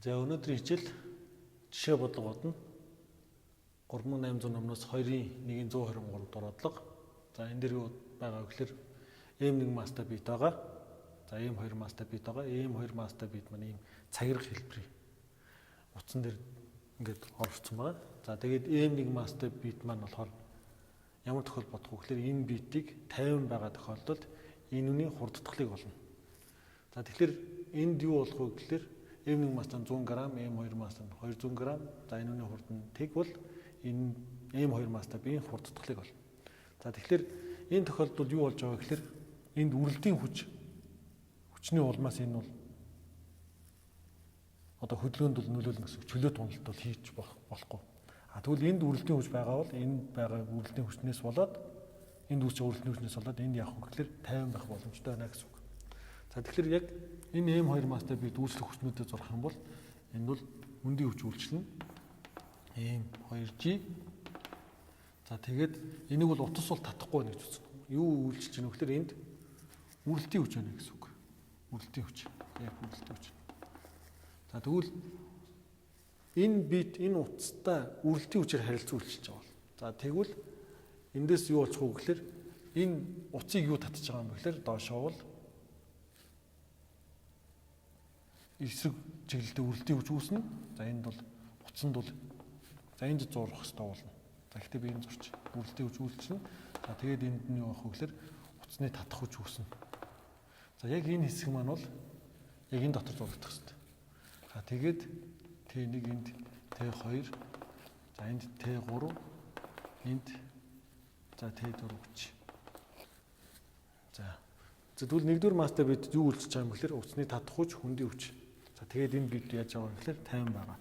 За өнөөдрийн хичээл жишээ бодлого бодно. 3800 номноос 2-ын 1-123 дугаар бодлого. За энэ дээр юу байгаа вэ гэхээр M1 маста бит байгаа. За M2 маста бит байгаа. M2 маста бит маань ийм цагирах хэлбэрийн утсан дээр ингээд оролцсон байгаа. За тэгээд M1 маста бит маань болохоор ямар тохиол бодох вэ гэхээр энэ битийг 50 байгаа тохиолдолд энэ үний хурдтгалыг олно. За тэгэхээр энд юу болох вэ гэхээр M1 маста 100 г, M2 маста 200 г. За энэ үний хурд нь тэг бол энэ M2 маста биеийн хурдтгалыг олно. За тэгэхээр энэ тохиолдолд юу болж байгаа гэхээр энд үрэлтийн хүч хүчний улмаас энэ бол одоо хөдөлгөөнд бол нөлөөлнө гэсэн чөлөө туналт бол хийж болохгүй. А тэгвэл энд үрэлтийн хүч байгаа бол энд байгаа үрэлтийн хүчнээс болоод энд үүсч үрэлтийн хүчнээс болоод энд явах гэхээр 50 байх боломжтой байна гэсэн үг. За тэгэхээр яг энэ M2 мастай би дүүрчлэх хүчнүүдэд зурх юм бол энэ бол хөндийн хүч үйлчлэнэ. M2G. За тэгээд энийг бол утас бол татахгүй байна гэж үзсэн. Юу үйлчилж байна вэ гэхээр энд үрэлтийн хүч байна гэсэн үг. Үрэлтийн хүч. Яг үрэлтийн хүч. За тэгвэл энэ бит энэ утастай үрэлтийн хүчээр харилцан үйлчилж байгаа бол. За тэгвэл эндээс юу болчих вэ гэхээр энэ утсыг юу татж байгаа юм бэ гэхээр доошоо бол эсрэг чиглэлтэй үрэлтийн хүч үүснэ. За энд бол утсанд бол за энд зурх хэрэгтэй болно. За гэхдээ би энэ зурч үрэлтийн хүч үйлчилнэ. За тэгээд энд нь юу авах вэ гэхээр утасны татах хүч үүснэ. За яг энэ хэсэг маань бол яг энэ дотор зурагдах хэрэгтэй. За тэгээд T1 энд T2 за энд T3 энд за T4 гэж. За тэгвэл нэгдүгээр мастер бид юу үйлчилж байгаа юм гэхээр утасны татах хүч, хөндийн хүч. За тэгээд энэ бид яаж байгаа юм гэхээр 50 байгаа.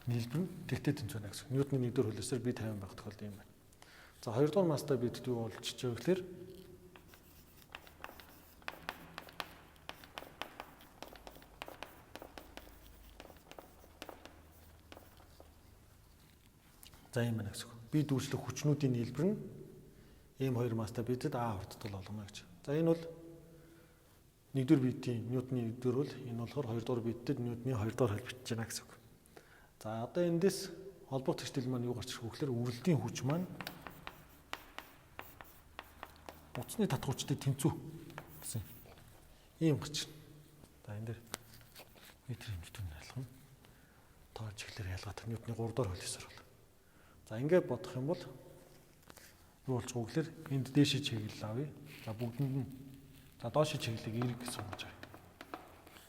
Нийлбэр нь тэгтээ тэнцвэ байна гэсэн. Ньютоны нэгдүгээр хуулиасаар би 50 байх тохиолдол юм байна. За хоёрдугаар мастер бид юу болчихж байгаа гэхээр за юм байна гэсэн. Би дүүрчлэх хүчнүүдийн нийлбэр нь M2 маста бидэд А хурдтал олгоно гэж. За энэ бол нэгдүгээр битийн Ньютоны нэгдүгээр бол энэ болохоор хоёрдугаар битэд Ньютоны хоёрдугаар хууль бичиж байна гэсэн үг. За одоо эндээс холбох тэгштэл маань юу гарч ирэх вэ гэхээр үрэлтийн хүч маань утасны татах хүчтэй тэнцүү гэсэн ийм гарч ирнэ. За энэ дээр метр хэмжээтэй ялгана. Тоо чиглэлээр ялгаатай Ньютоны 3 дугаар хуулиасаар бол. За ингээд бодох юм бол юу болж байгаа гэхээр энд дээшээ чиглэл авъя. За бүгдэнд нь за доошоо чиглэлийг эерэг гэж сонгож авъя.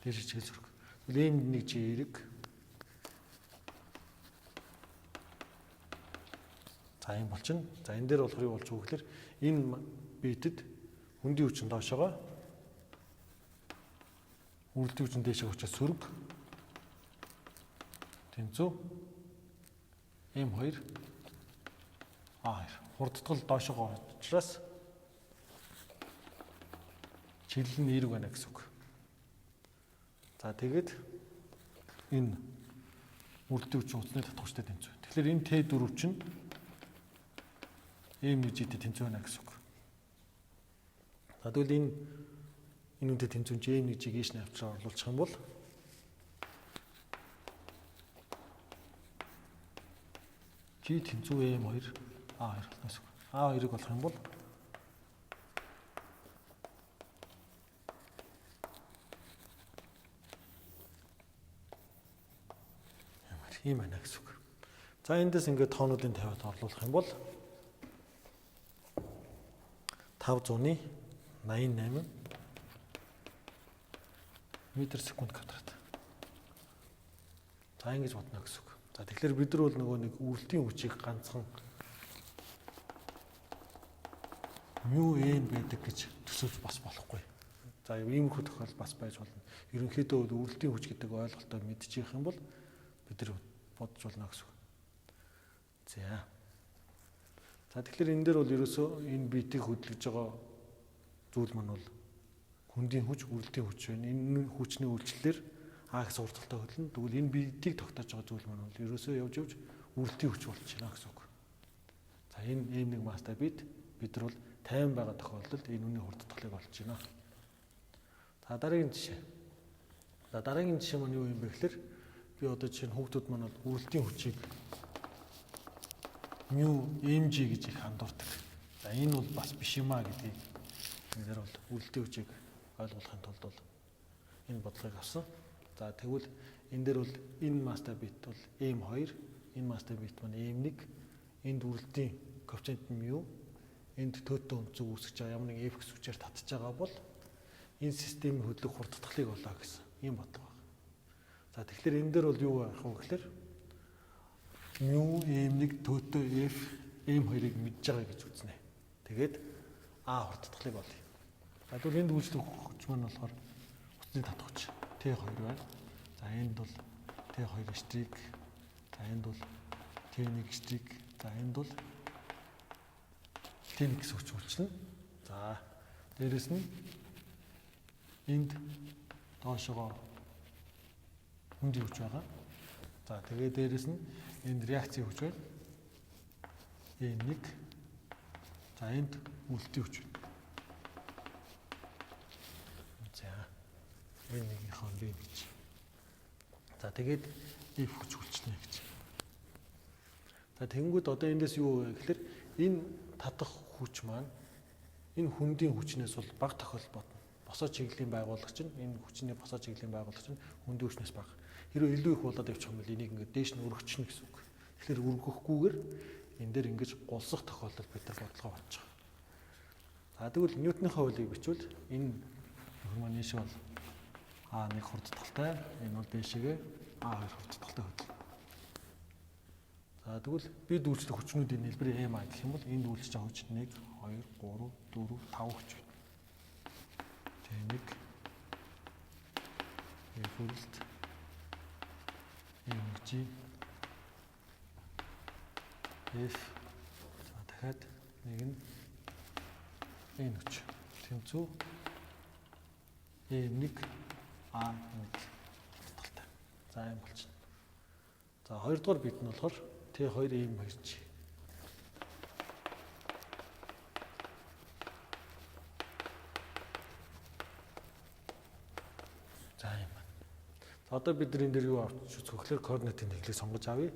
Дээшээ чиглэл зураг. Тэгвэл энд нэг чи эерэг. За юм болчихно. За энэ дээр болохоор юу болж байгаа гэхээр энэ битэд хөндийн хүчин доошоогоо үрэлтийн хүчин дээшээ учраас сөрөг тэнцүү M2 A2 хурдтгал доошоогоо учраас чиглэл нь эерэг байна гэсэн үг. За тэгээд энэ үрэлтийн хүчин утасны татах хүчтэй тэнцүү. Тэгэхээр энэ T4 чинь M1-тэй тэнцүү байна гэсэн үг. За тэгвэл энэ үнэтэй тэнцүү чинь M1-ийг ийш нь авчраа орлуулчих юм бол G тэнцүү M2 A2 болно гэсэн үг. A2-ыг болох юм бол ямар ийм байна гэсэн үг. За эндээс ингээд тоонуудын тавиад орлуулах юм бол 588 метр секунд квадрат. За ингэж бодно гэсэн үг. За тэгэхээр бид нар бол нөгөө нэг үрэлтийн хүчийг ганцхан μ n байдаг гэж төсөөлж бас болохгүй. За иймэрхүү тохиолдол бас байж болно. Ерөнхийдөө бол үрэлтийн хүч гэдэг ойлголтоо мэдчих юм бол бид нар бодож болно гэсэн үг. За. За тэгэхээр энэ дээр бол ерөөсөө энэ битийг хөдөлгөж байгаа зүйл маань бол хөндийн хүч, үрэлтийн хүч байна. Энэ хүчний үйлчлэлээр А гэсэн хурдтай хөдлөнө. Тэгвэл энэ битийг тогтоож байгаа зүйл маань бол ерөөсөө явж явж үрэлтийн хүч болчихно гэсэн үг. За энэ M1 маста бит бид нар бол 50 байгаа тохиолдолд энэ үний хурдтгалыг олж байна. За дараагийн жишээ. За дараагийн жишээ маань юу юм бэ гэхээр би одоо жишээ нь хүүхдүүд маань бол үрэлтийн хүчийг mu mg гэж их андуурдаг. За энэ бол бас биш юм а гэдгийг энэ дээр бол үрэлтийн хүчийг ойлгуулахын тулд бол энэ бодлогыг авсан. За тэгвэл энэ дээр бол энэ мастай бит бол m2, энэ мастай бит маань m1, энд үрэлтийн коэффициент нь mu, энд төөтөө өнцөг үүсгэж байгаа ямар нэгэн f гэсэн хүчээр татж байгаа бол энэ системийн хөдлөх хурдтгалыг олоо гэсэн ийм бодлого байна. За тэгэхээр энэ дээр бол юу байх вэ гэхээр mu m1 төөтөө f m2-ыг мэдж байгаа гэж үзнэ. Тэгээд а хурдтгалыг олъё. За тэгвэл энд үйлчлэх хүч маань болохоор утасны татах хүч T2 байна. За энд бол T2 штрих. За энд бол T1 штрих. За энд бол T1 гэсэн хүч үйлчлэнэ. За дээрэс нь энд доошогоо хүндийн хүч байгаа. За тэгээ дээрэс нь энд реакцийн хүч байна. E1. За энд үлдийн хүч байна. За энэ нэгийнхээ B гэж. За тэгээд F хүч үлчнэ гэж. За тэгэнгүүт одоо эндээс юу вэ гэхээр энэ татах хүч маань энэ хүндийн хүчнээс бол бага тохиолдол бодно. Босоо чиглэлийн байгуулагч нь энэ хүчний босоо чиглэлийн байгуулагч нь хүндийн хүчнээс бага. Хэрвээ илүү их болоод явчих юм бол энийг ингээд дээш нь өргөчнө гэсэн үг. Тэгэхээр өргөхгүйгээр энэ дээр ингэж гулсах тохиолдол бид нар бодлогоо бодож байгаа. За тэгвэл Ньютоны хуулийг бичвэл энэ нөхөр маань ийшээ бол А1 хурдталтай, энэ бол дээшээгээ А2 хурдталтай хөдлөнө. За тэгвэл бид үйлчлэх хүчнүүдийн нийлбэр MA гэх юм бол энд үйлчилж байгаа хүч 1 2 3 4 5 хүч байна. T1 F үрэлт MG F за дахиад нэг нь N хүч тэнцүү M1 A1 хурдталтай. За юм болчихно. За хоёрдугаар бит нь болохоор T2 M2G. За юм байна. За одоо бид нар энэ дээр юу авч үзэх вэ гэхээр координатын тэнхлийг сонгож авъя.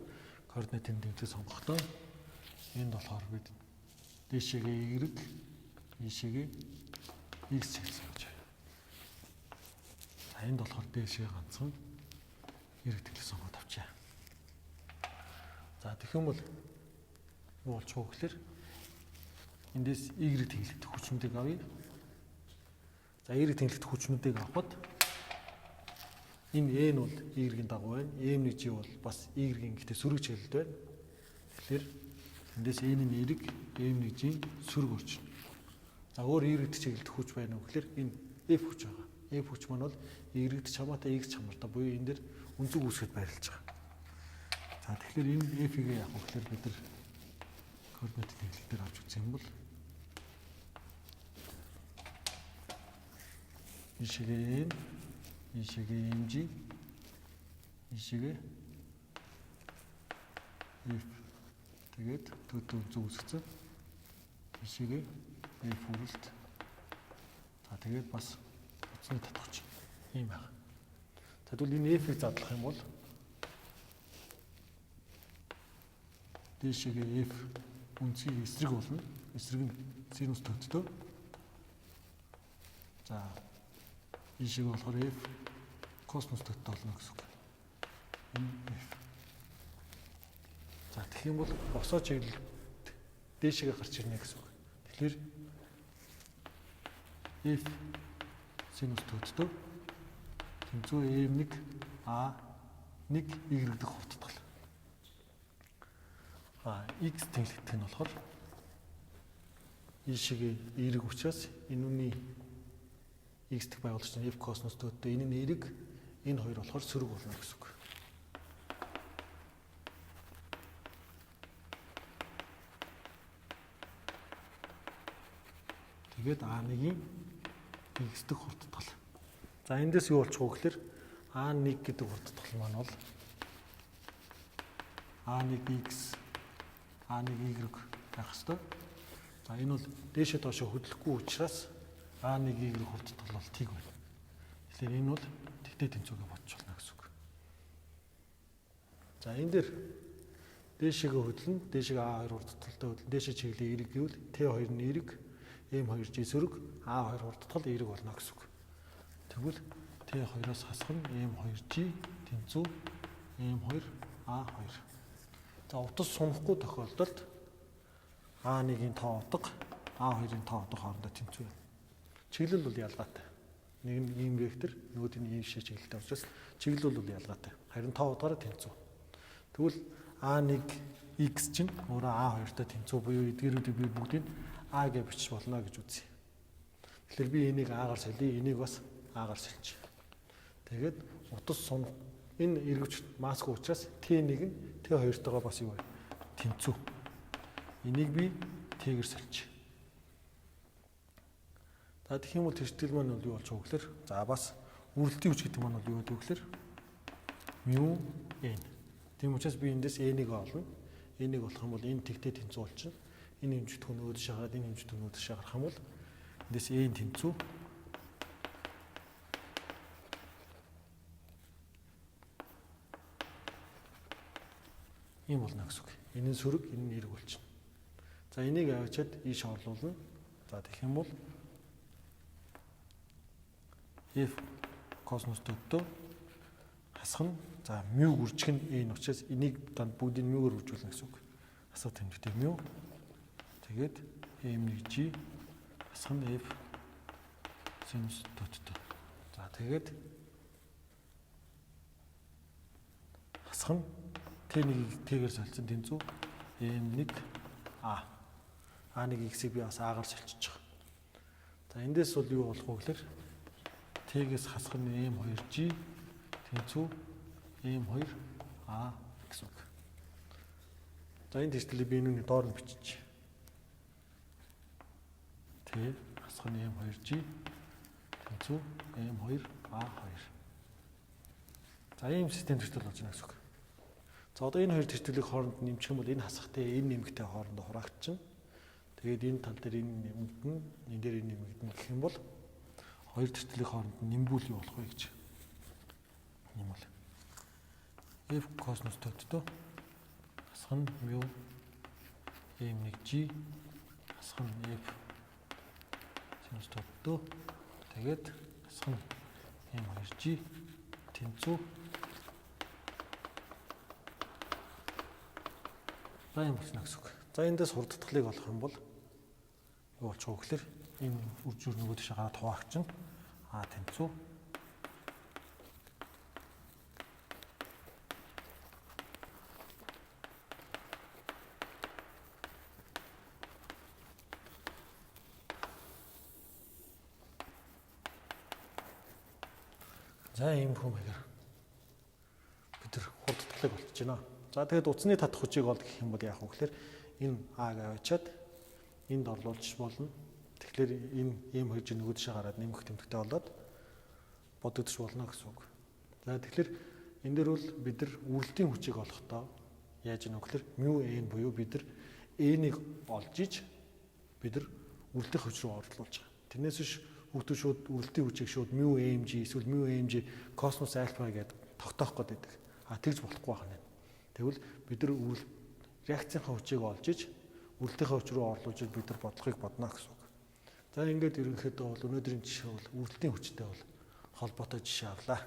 Координатын тэнхлийг сонгохдоо энд болохоор бид дээшээгээ Y, ийшээгээ X чиглэл сонгож авъя. За энд болохоор дээшээ ганцхан Y тэнхлийг сонгоод авчаа. За тэгэх юм бол юу болчих вэ гэхээр эндээс Y тэнхлэгдэх хүчнүүдийг авъя. За Y тэнхлэгдэх хүчнүүдийг авахад энэ N бол Y-ийн дагуу байна. M1G бол бас Y-ийн гэхдээ сөрөг чиглэлд байна. Тэгэхээр эндээс N нь Y, M1G-ийн сөрөг орчин. За өөр Y чиглэлд хүч байна уу гэхээр энэ F хүч байгаа. F хүч маань бол Y чамаатай X чамартай буюу энэ дээр өнцөг үүсгэхэд байрлаж байгаа. За тэгэхээр энэ F-ийг яах вэ гэхээр бид нар координат тэнхлэг дээр авч үзэх юм бол ийшээгээ N, ийшээгээ MG, ийшээгээ F тэгээд төдөө өнцөг үүсгэсэн. Ийшээгээ F үрэлт. За тэгээд бас утасны татах хүч ийм байна. За тэгвэл энэ F-ийг задлах юм бол дээшээгээ F үнцгийг эсрэг болно. Эсрэг нь синус төвдөө. За ийшээгээ болохоор F косинус төвдөө болно гэсэн үг. Энэ F. За тэгэх юм бол босоо чиглэл дээшээгээ гарч ирнэ гэсэн үг. Тэгэхээр F синус төвдөө тэнцүү M1 A1 Y дэх хурдтал. А X тэнхлэгдэх нь болохоор ийшээгээ эерэг учраас энэ үний X дэх байгуулагч нь F косинус төвдөө энэ нь эерэг, энэ хоёр болохоор сөрөг болно гэсэн үг. Тэгээд A1-ийн X дэх хурдтал. За эндээс юу болчих вэ гэхээр A1 гэдэг хурдтал маань бол A1 X A1 Y байх ёстой. За энэ бол дээшээ доошоо хөдлөхгүй учраас A1 Y хурдтал бол тэг байна. Тэгэхээр энэ бол тэгтэй тэнцүүгээ бодож болно гэсэн үг. За энэ дээр дээшээгээ хөдлөн, дээшээгээ А2 хурдталтай хөдлөн, дээшээ чиглэлийн эерэг гэвэл Т2 нь эерэг, М2G сөрөг, А2 хурдтал эерэг болно гэсэн үг. Тэгвэл Т2-оос хасах нь М2G тэнцүү М2 А2. За утас сунахгүй тохиолдолд А1-ийн тоо утга А2-ын тоо утга хоорондоо тэнцүү байна. Чиглэл бол ялгаатай. Нэг нь ийм вектор, нөгөөд нь ийм шээ чиглэлтэй учраас чиглэл бол ялгаатай. Харин тоо утгаараа тэнцүү. Тэгвэл А1 X чинь өөрөө А2-тай тэнцүү буюу эдгээрүүдийг би бүгдийг А гэж бичиж болно гэж үзье. Тэгэхээр би энийг А-гаар солиё, энийг бас А-гаар сольчих. Тэгээд утас сунах энэ эргэвч маск учраас Т1 нь Т2-тойгоо бас юу вэ? Тэнцүү. Энийг би Т-гээр сольчих. За тэгэх юм бол тэртгэл маань бол юу болж байгаа гэхээр за бас үрэлтийн хүч гэдэг маань бол юу гэдэг вэ гэхээр μ n. Тийм учраас би эндээс n-ийг олно. N-ийг олох юм бол энэ тэгтэй тэнцүү болчихно. Энэ хэмжигдэхүүн нөгөө тийш гараад энэ хэмжигдэхүүн нөгөө тийш гарах юм бол эндээс n тэнцүү ийм болно гэсэн үг. Энэ нь сөрөг, энэ нь эерэг болчихно. За энийг аваачаад ийш орлуулна. За тэгэх юм бол F косинус төдөө хасах нь за μ үржих нь n учраас энийг данд бүгдийг μ-гээр үржүүлнэ гэсэн үг. Хасах тэмдэгтэй μ. Тэгээд m1g хасах нь F синус төдөө. За тэгээд хасах нь Т1-ийг Т-гээр солилцсон тэнцүү M1 А. А1 X-ийг би бас А-гаар солилцож байгаа. За эндээс бол юу болох вэ гэхээр Т-гээс хасах нь M2G тэнцүү M2 А гэсэн үг. За энэ тестэлийг би энэний доор нь бичиж. Т хасах нь M2G тэнцүү M2 A2. За ийм систем тэгтэл болж байна гэсэн үг. За одоо энэ хоёр тэртгэлийг хооронд нэмчих юм бол энэ хасахтай энэ нэмэгтэй хоорондоо хураагдчихна. Тэгээд энэ тал дээр энэ нэмэгдэнэ, энэ дээр энэ нэмэгдэнэ гэх юм бол хоёр тэртгэлийг хооронд нэмбүүл юу болох вэ гэж. Юм бол F косинус төдөө хасах нь μ m1g хасах нь F синус төдөө тэгээд хасах нь m2g тэнцүү за юм болсон гэсэн үг. За эндээс хурдтгалыг олох юм бол юу болчих вэ гэхээр энэ үржүүр нөгөө тийш гараад хуваагчин А тэнцүү за ийм хүм маягаар бид нар хурдтгалыг олж байна. За тэгээд утасны татах хүчийг ол гэх юм бол яах вэ гэхээр энэ А-г аваачаад энд орлуулж болно. Тэгэхээр энэ ийм хоёр жин нөгөө тийшээ гараад нэмэх тэмдэгтэй болоод бодогдож болно гэсэн үг. За тэгэхээр энэ дээр бол бид нар үрэлтийн хүчийг олохдоо яаж ийм вэ гэхээр μ n буюу бид нар n-ийг олж иж бид нар үрэлтийн хүч рүү орлуулж байгаа. Тэрнээс биш хүүхдүүд шууд үрэлтийн хүчийг шууд μ mg эсвэл μ mg косинус альфа гэдээ тогтоох гээд байдаг. А тэгж болохгүй байна. Тэгвэл бид нар реакцийнхаа хүчийг олж иж үрэлтийнхээ хүч рүү орлуулж бид нар бодлогыг бодно гэсэн үг. За ингээд ерөнхийдөө бол өнөөдрийн жишээ бол үрэлтийн хүчтэй бол холбоотой жишээ авлаа.